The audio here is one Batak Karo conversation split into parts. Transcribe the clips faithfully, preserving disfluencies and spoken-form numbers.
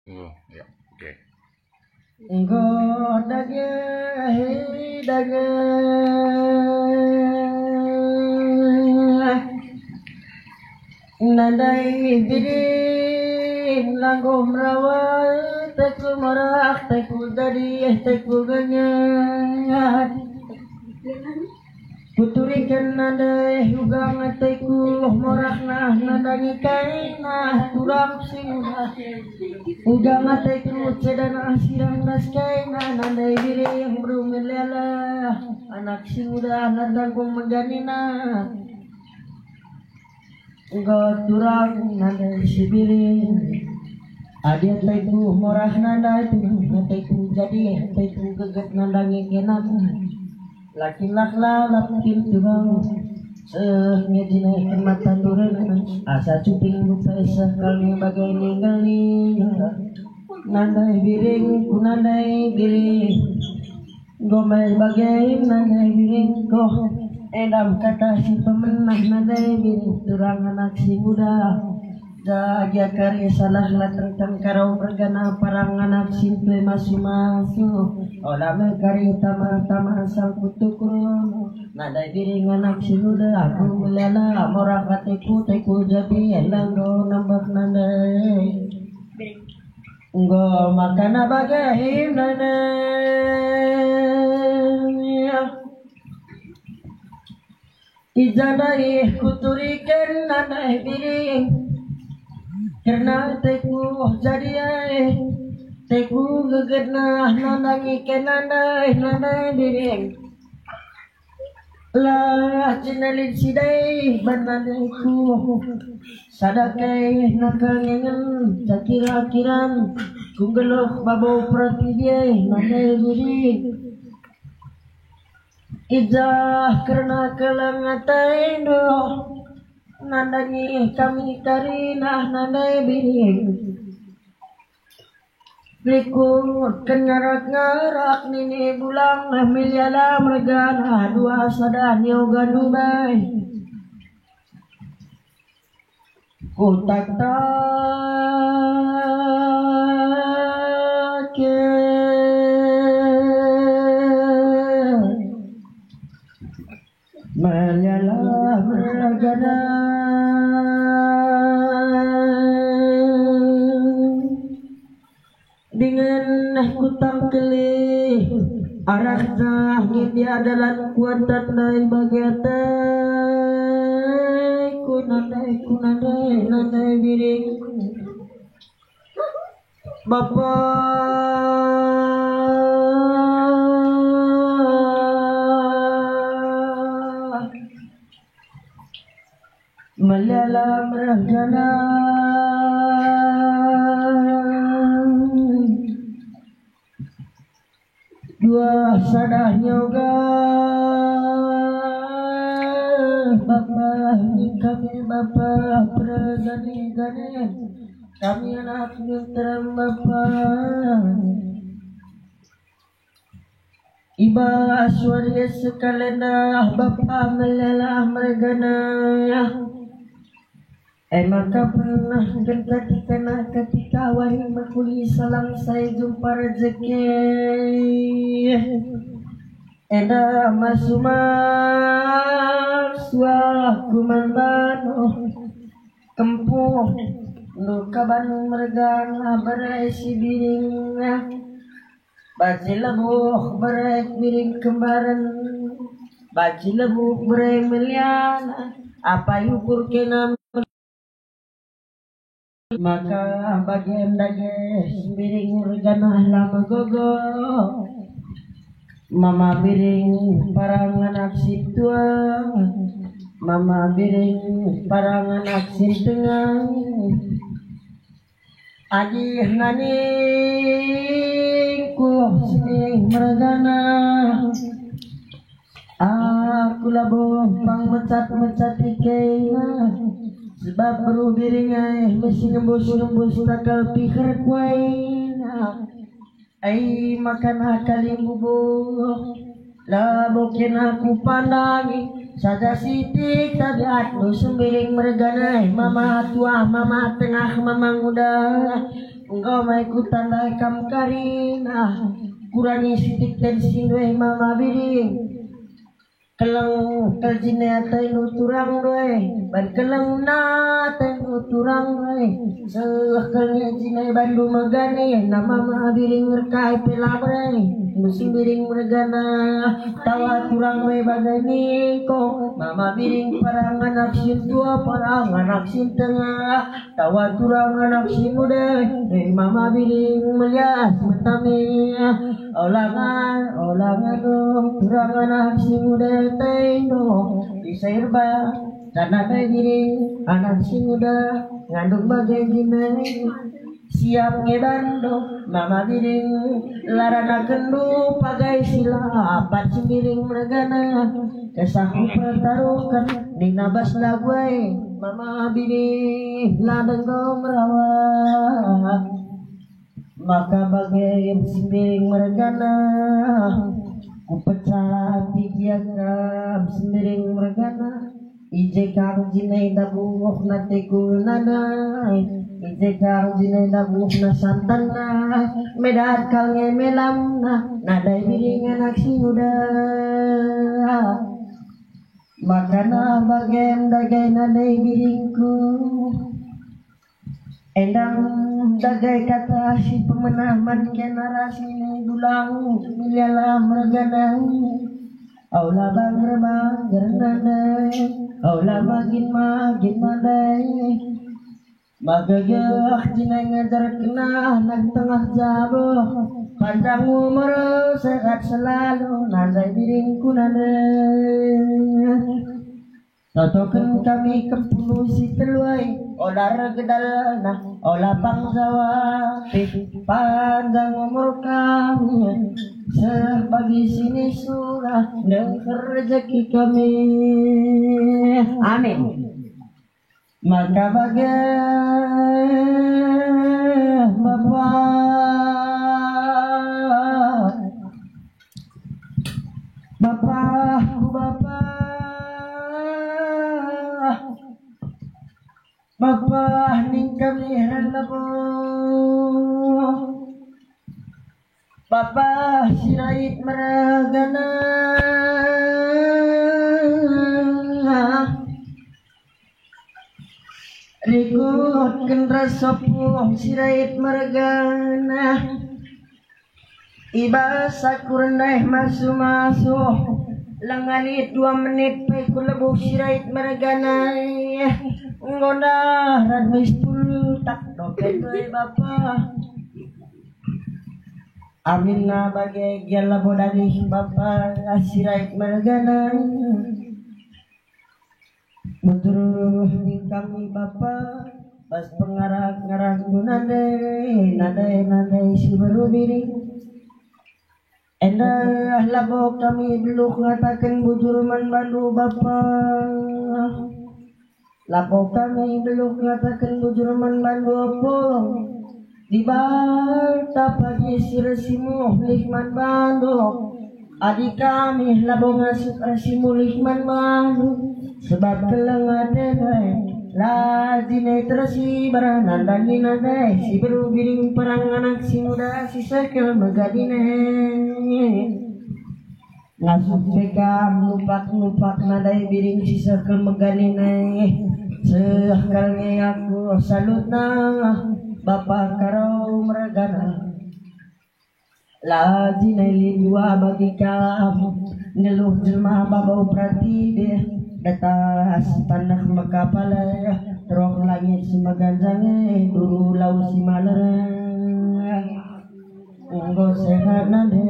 Oh, ya, oke. Enggo dage, dage. Nandai biring langgo merawa, teku morak, teku jadi, teku genyan. Kuturiken nandai uga ateku, morahna nandangi kaina turang si nguda. Uga ateku cedana sirang ras kaina, nandai biring beru melala, anak si nguda nandangkung meganina. Enggo turang nandai si biring. Adi ateku morah nandai, turang ateku jadi, ateku geget nandangi kenaku. Lakin lah lalap kin turang. Seh ngejinaiken mata turang, asa cuping buka seh kal nge bagai ninggal ninggal. Nandai biring, ku nandai biring. Enggo me bage nandai biring, ko. Enda me kata si pemenah nandai biring, turang anak si nguda. Gia kari salah la tentang karo mergana, parang anak si ntue masu-masu. Ola me kari tama-tama sangkutuku. Nandai biring anak si nguda, aku melala, morah ateku, teku jadi, enda enggo nambah nandai. Enggo makana bage nandai. I ja ndai kuturiken nandai biring. Kerna teku jadi ai, teku gegetna nandangi ke nandai, nandai biring. La cinelin sidai bananku. Sada kai nakal ngingen cakira-kiran. Kunggeluh babo perati diai nandai biring. I ja kerna keleng atendu nandangi kami karina nandai biring. Rikutken ngarak-ngarak nini bulang, meliala mergana dua sada nioga dubai. Kutak-take meliala mergana. Dingen kutangkeli arah jah ngindia dalan kuat tandai bage ataiku, nandaiku, nandai, nandai biringku. Bapa. Meliala mergana dua sada nyoga, Bapa, kami Bapa pergani-gani, kami anak nyenterem Bapa. I bas wari sekalenda Bapa meliala mergana. E maka pernah kin katika, katika wari mekuli salang sai jumpa rejeki. Enda masu-masu aku man bano. Kempu, ndu kaban mergana bere si biringna. Banci lebuh bere biring kembaren, banci lebuh bere meliana, apai ukur kena. Maka bagen dage si biring mergana la megogo. Mama biring parang anak si tua, mama biring parang anak si tengah. Adi naningku si mergana, aku labo pang mecat-mecat ikena, sebab beru biring ai mesi ngembus-ngembus takal piher kuaina. Ai makana kalimbubu, labo kena kupandangi, sada sitik tabiatndu si biring mergana, mama tua, mama tengah, mama nguda. Enggo mai kutandai kam karina, kurani sitik tensindu e mama biring. Keleng kal jine atendu turangndu e, ban keleng na atendu turangndu e. Seh kal nge jine bandu megana, na mama biring merkai pe la mere. Musim biring mergana, tawa turangndu e bage ningko. Mama biring parang anak sintua, parang anak sintengah. Tawa turang anak si nguda, eh, mama biring melias metami. Olangan, olangan dong, turang anak si nguda tendo. Di serba, karena biring anak si nguda, ngandung bage jine. Siap nge bandu, mama biring, laranakenndu pagai si la apat si biring mergana. Kesahku pertaruhken, nina bas lagu e, mama biring, la denggo merawa. Maka bage si biring mergana, kupecah piga kam si biring mergana. I je kang jine dabuhna teku nadai, i je kang jine dabuhna santanna, medat kal nge melamna, nadai biring anak si nguda. Makana bage ndage nadai biringku. Endang dage kata si pemena man generasi ni bulang, miliala mergana. Aula bangger-bangger nadai, aula magin-magin nadai. Magegeh jine ngajarkenna nang tengah jabu, panjang umur sehat selalu nadai biringku nadai. Totoken kami kempulu si telu ai, ola ergedalna, ola pangjawa, panjang umur kami, seh bagi sini surah, dengker rejeki kami. Amin. Maka bage Bapa, Bapa, ku Bapa, Bapa ning kami labo, Bapa Sirait mergana. Rikutken ras sopo Sirait mergana. I bas aku rendai masu-masu, lenga lit dua menit pe kulebuh Sirait mergana. Enggo ndarat mis pultak dompet e Bapa. Aminna bage gia labo dalih Bapa Sirait mergana. Bujur ning kami Bapa, bas pengarak-ngarakndu nande, nande, nande si beru biring. Endah labo kami beluh ngataken bujur man bandu Bapa. Labo kami beluh ngataken bujur man bandu opo. Dibata pagi si resi mulih man bandu. Adi kami labo ngasup resi mulih man bandu, sebab keleng atendu e, la jine tersibar nandangi nande si beru biring perang anak si nguda si sekel meganine. Ngasup pe kam nupak-nupak nadai biring si sekel meganine. Seh kal nge aku salutna Bapa Karo mergana. La jine lit dua bagi kam, nggeluh jelma babau perati deh, datas taneh mekapale, roh langit si meganjange, duru lau si maler. Enggo sehat nande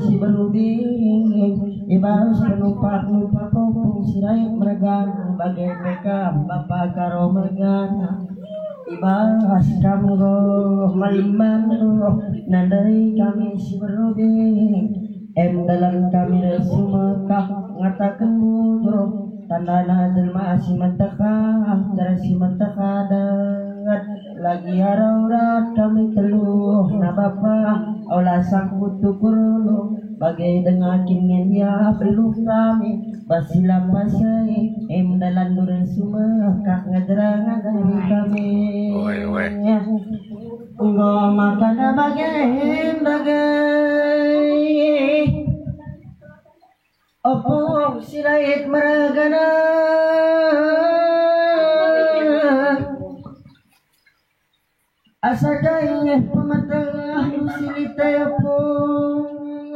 si beru biring, i bas penupak-nupak popung Sirait mergana, bage pe kam Bapa Karo mergana. I bas kam enggo malimban roh, nandai kami si beru biring. Em dalan kami ras si Mekah, ngataken bujur, tandana jelma si meteha, cara si meteha dat. Lagi arah urat kami telu, na Bapa, ola sangkut tukur lu, bage denga kin ngendia beluh kami, bas si la pasai, em dalan dure si Mekah ngajera-ngajari kami. Oe, oe. Enggo maka bage-bage, Ompung Sirait mergana. Asa kai nge pemeteh lu si lit e, Ompung.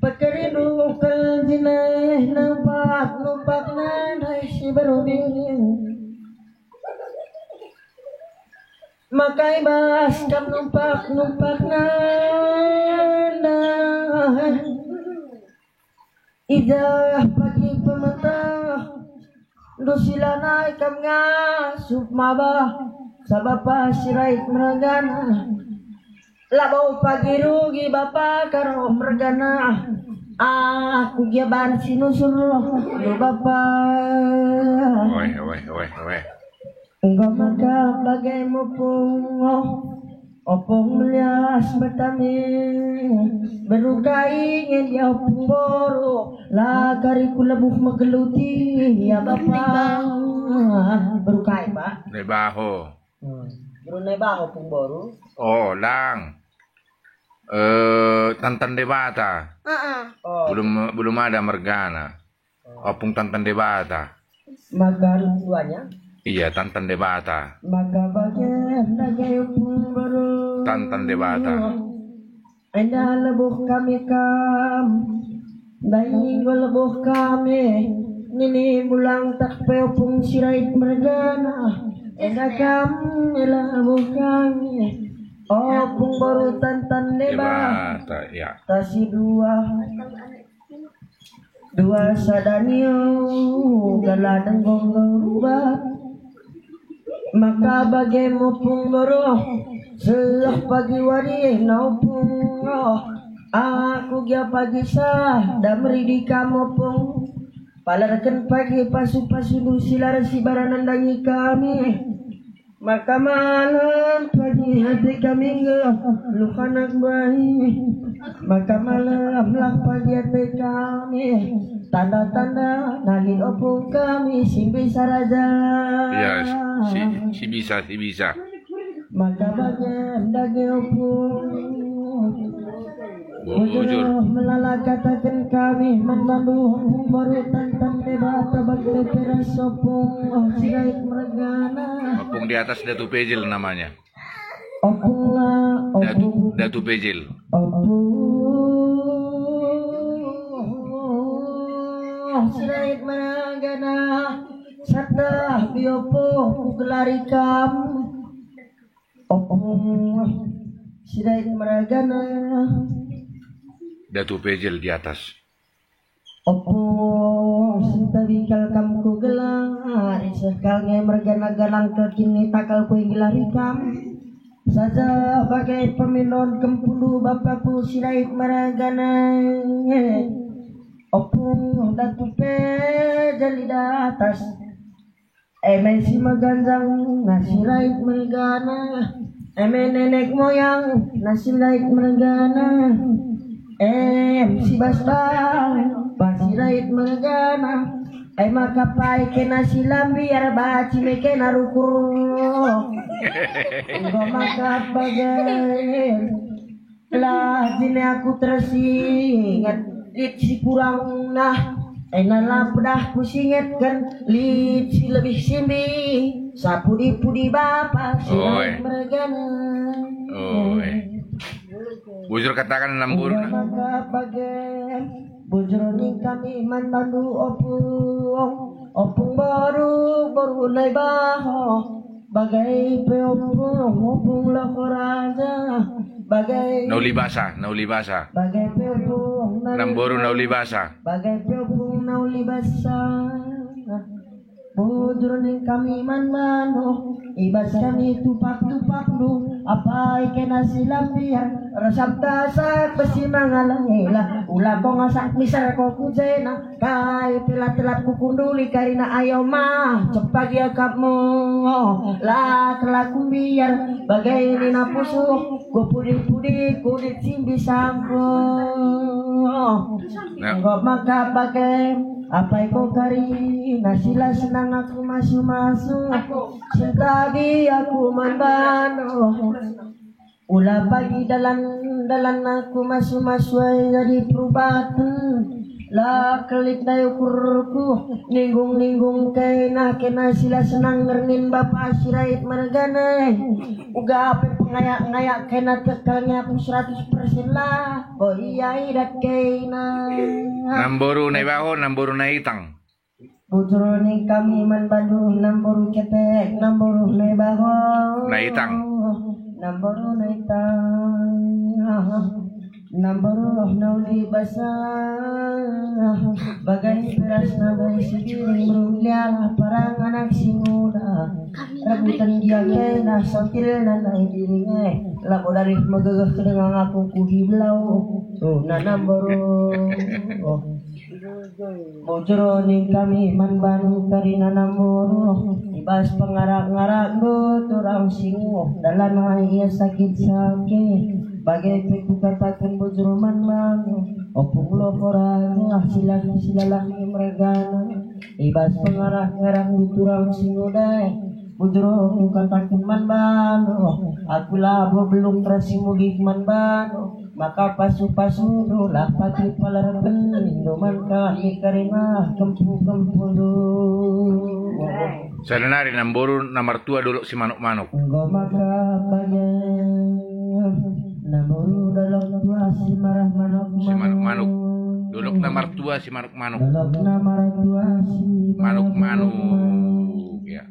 Pekerindu kel jineh numpak-numpakna ndai si berubin. Maka i bas kam numpak-numpakna ndai. Idah pagi pemeteh, ndu si lanai kam ngasup maba, sabap Sirait mergana. Labo pagi rugi bapa karo mergana. Aku gia banci nusur, ndu bapa. Weh, weh, weh, weh. Enggo maka bage mupung, Ompung melias betami. Beru kai nge dia, Ompung boru, la kari ku lebuh megeluti, ya bapa. Beru kai, Pak? Ndebaho. Hmm. Beru Ndebaho, Ompung boru. Oh, lang. Eh, Tantan Debata. Heeh. Oh. Belum, belum ada mergana. Ompung Tantan Debata. Maka duanya? Iya, Tantan Debata. Maka bage, bage Ompung boru. Tantan Debata. Enda lebuh kami kam, ndai enggo lebuh kami, nini mulang tak pe Ompung Sirait mergana. Enda kam lebuh kami, Ompung boru Tantan Debata. Debata, ya. Tasi dua. Dua sada niu gala denggo ngerubat. Maka bage mupung boru, seh pagi wari naupung. Aku gia pagi sada meridi kam, Ompung. Palarken pagi pasu-pasu si lar si bara nandangi kami. Maka malem pagi ate kami nggeluh anak bayi. Maka malemlah pagi ate kami. Tanda-tanda nalin Ompung kami si bisa raja. Ya, si, si bisa, si bisa. Maka bage ndage Ompung. Bujur. Bujur melala kataken kami man bandu, Ompung boru Tantan Debata bage pe ras Ompung Sirait mergana. Ompung di atas Datu Pejil namanya. Ompung la, Datu, Ompung. Datu Pejil. Ompung Sirait mergana. Satah bi Ompung kugelari kam. Ompung Sirait mergana. Datu Pejil di atas. Ompung sitabi kal kam kugelari, seh kal nge mergana galang kal kini takal kugelari kam. Saja bage peminon kempundu bapaku Sirait mergana. Ompung Datu Pejil di atas. Eme si meganjang na Sirait mergana, eme nenek moyang na Sirait mergana, em si bas bapa Sirait mergana, e maka pai kena si la mbiar, baci me kena rukur. Enggo maka bage. Lah jine aku tersinget lit si kurangna, ena la pedah kusingetken lit si lebih simbi, sapudi-pudi bapa Sirait mergana. Oi. Bujur kataken enam guru. Udah maka bage, bujur ning kami man bandu Ompung, Ompung boru, boru Naibaho. Bagai pe Ompung, Ompung Loko Raja. Bagai. Nauli basa, nauli basa. Bagai pe Ompung. Namboru nauli basa. Bagai pe Ompung nauli basa. Bujur ning kami man bandu, i bas kami tupak-tupakndu, apai kena si la mbiar, resap dasak besi mangalangila, ula ko ngasak misar ko ku jena. Kai telat-telat kukunduli karina ayo mah cepat iakapmu. La telat kumbiar bagai nina pusuh, kupudi-pudi kulit simbi sangku. Nah. Enggo maka bage Apai ko kari nasi la senang aku masu-masu, sentabi aku man bano. Ula pagi dalan-dalan aku masu-masu ai jadi perubaten. La kelit ndai ukurku, ninggung-ninggung kena, kena si la senang ngernin bapa Sirait mergana. Uga pe pengayak-ngayak kena tekalnya aku seratus persen lah. Oh iya, idat kena. Namboru nai baho, namboru nai itang. Bujur ning kami man bandu, namboru ketek, namboru nai baho. Nai itang. Namboru nai itang. Namboru nauli basa. Bagai peras nabai sibiring berundialah parang anak si nguda. Rebutan dia kena sotil nanai diri ngai. Lako dari megegeh kedengang aku kudi belau. Tuh, nanam boru. Oh. Bujur ning kami man bandu kari nanam boru. Ibas pengarak-ngarak turang singuh. Dalan ia sakit-sakit. Bagai pe kukataken bujur man bandu. Opung lohor aja silalah-silalah mergana. Ibas pengarak-ngarak turang singuh dai. Bujur kataken man bandu, aku labo belum terasi mulih man bandu, maka pasu-pasundu lah pagi palarpen man kami karina kempu-kempundu. Sada nari namboru namartua dolok si manuk-manuk. Enggo maka bage namboru dolok tua si marah manuk-manuk. Si manuk-manuk. Dolok namartua si manuk-manuk. Dolok namartua si manuk-manuk. Ya.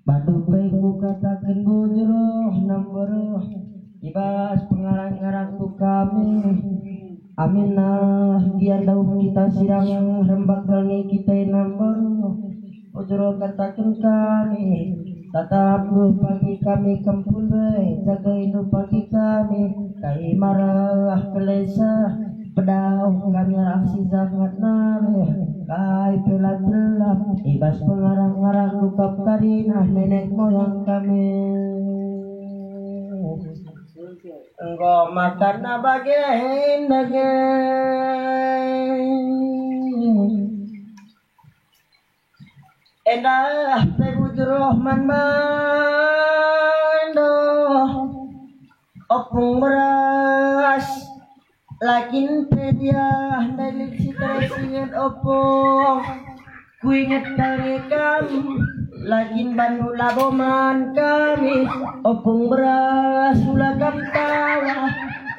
Bandu pe kukataken bujur, namboru, ibas pengarak-ngarakku kami. Aminna dia ndauh kita sirang rembak kal nge kita namboru. Bujur kataken kami, tatapndu pagi kami kempun be, jagaindu pagi kami, kai marah kelesa. Pedauh kami arah si jahat nari, kai pe la telah, ibas pengarak-ngarak kukap karina nenek moyang kami. Enggo makan bage-bage. Endah pe bujur man bandu, opung beras, la kin pe dia ndai lit si teresinget opung. Kuinget kal nge kam, la kin bandu labo man kami, opung beras ula kam tawa,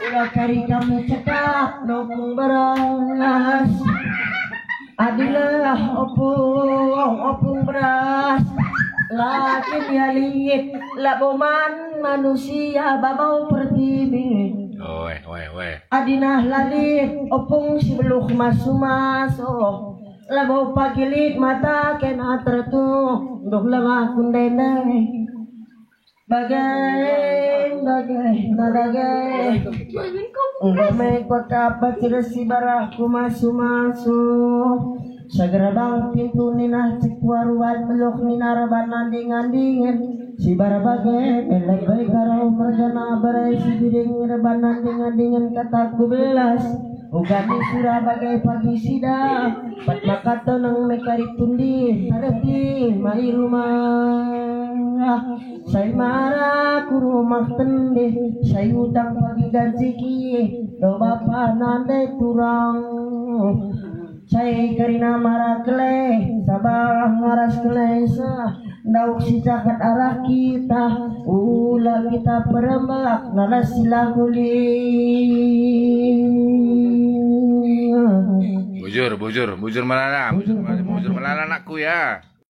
ula kari kami cekap nopung beras. Adilah opung, opung beras. La kin ia lit, labo man manusia babau pertiwi. Oe, oe, oe. Adinah la lit opung si beluh masu-masu. Labo pagi lit mata kena tertu, nduh lengah ku ndai-ndai. Bage, bage, na bage. Enggo me kuakap bacil si barah ku masu-masu. Sagerbang pintu nina cekuah ruat beluh nina reban nanding-andingen. Si barah bage, melek bai karau mergana berai si biring reban nanding-andingen kata ku belas. Uga ni sura bage pagi sida, pat maka toneng me kari tundi, tareti mai rumah. Sai mara ku rumah tende, sai utang pagi gajiki, do bapa nande turang. Sai karina mara kele, sabah ngaras kelesa, ndauk si jahat arah kita, ula kita perembak, nalas si la kuli. Bujur, bujur, bujur melala, bujur, bujur melala anakku ya.